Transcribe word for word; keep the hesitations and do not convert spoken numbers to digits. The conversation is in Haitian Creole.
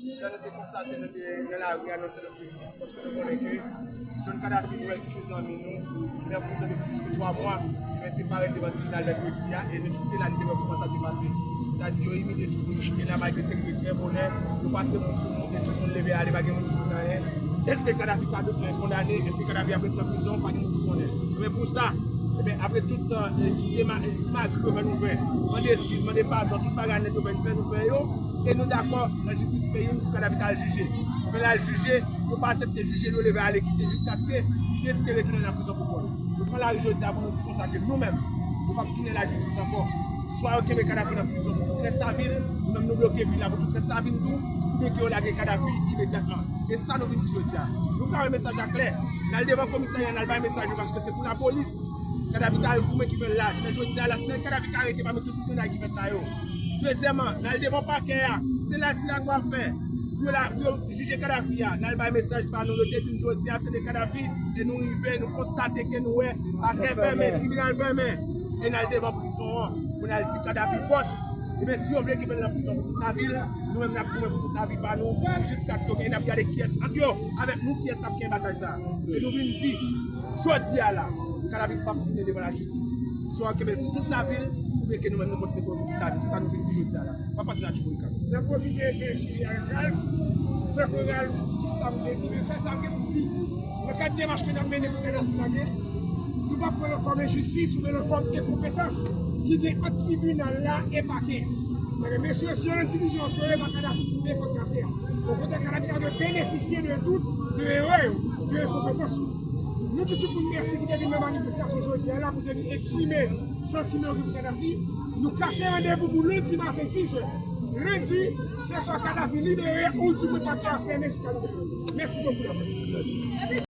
Jan nou te konstate, nou te nan lari a nan sèl objektif, paske nou konnen ke John Kadhafi, nou wè ki se zanmi nou, li nan prizon depi plis ke twa mwa, men te parèt devan tribinal mèkredi a, e nou tout te la, nou te wè kòman sa te pase. Sètadi, yo imilye tout moun ki te la, malgre te rive trè bonè, yo pase moun sou nou, e tout moun leve ale, pa gen moun ki di anyen. Èske Kadhafi ka bezwen kondane? Èske Kadhafi ap ret nan prizon? Pa gen moun ki konnen. Men pou sa, ebyen, apre tout tan, e, dema-, e, simaj yo fè nou fè, mande eskiz, mande padon, tout bagay nèt yo fè nou fè, nou fè yo, e nou dakò nan jistis peyi n pou Kadhafi ta al jije. Men l al jije, yo pa aksepte jije l, yo leve ale kite jiskaske li deside retounen nan prizon pou kò l. Nou pran lari jodi a pou nou di konsa ke nou menm, nou p ap tounen lajistis ankò. Swa yo kenbe Kadhafi nan prizon pou tout rès lavi l, nou menm nou bloke vil la pou tout rès lavi n tou, oubyen ke yo lage Kadhafi imedyatman. E sa nou vin di jodi a. Nou ka wè mesaj la klè. N al devan komisarya, n al bay mesaj yo paske se pou lapolis. Kadhafi ta al goumen ki fè l laj. Men jodi a la, sèl Kadhafi ka rete pami tout grenay ki fèt la yo. Dezyèmman, n al devan pakè a. Se la ti lagwa ap fè. Pou yo la, pou yo jije Kadhafi a. N al bay mesaj pa nou. Yo te di n jodi a, tande Kadhafi. E nou rive, nou konstate ke nou wè pakè fèmen, tribinal fèmen. E n al devan prizon an. Pou n al di Kadhafi bòs. Ebyen, si yo vle kenbe l nan prizon pou tout lavi l, nou menm n ap goumen pou tout lavi pa nou, jiskaske yo gen, n ap gade kiyès ant yo, avèk nou, kiyès k ap gen batay sa a. E nou vin di, jodi a la, Kadhafi p ap tounen devan lajistis. Swa yo kenbe l pou tout lavi l, oubyen ke nou menm nou kontinye pou tout lavi l. Se sa nou vin di jodi a la. Pa pase nan Tchiboulikan. N ap pwofite fè sijè a Ralph, fè ke Ralph di tout sa pou te di, men sèl sa m gen pou m di, nan kad demach ke n ap mennen pou Kadhafi lage, nou p ap pran yon fòm enjistis oubyen yon fòm enkonpetans ki gen ant tribinal la e pakè. Paske mesye, se yon endividi antre yo, pa Kadhafi ki peye pòt kase a. Okontrè, Kadhafi ta dwe benefisye de tout, de erè yo, de enkonpetans yo. Nou di tout moun mèsi ki te vin nan manifestasyon jodi a la pou te vin eksprime santiman yo gen pou Kadhafi. Nou kase randevou pou lendi maten diz è. Lendi, se swa Kadhafi libere ou dimwen pakè a fèmen jiska nouvel òd. Mèsi bokou, laprès. Mèsi.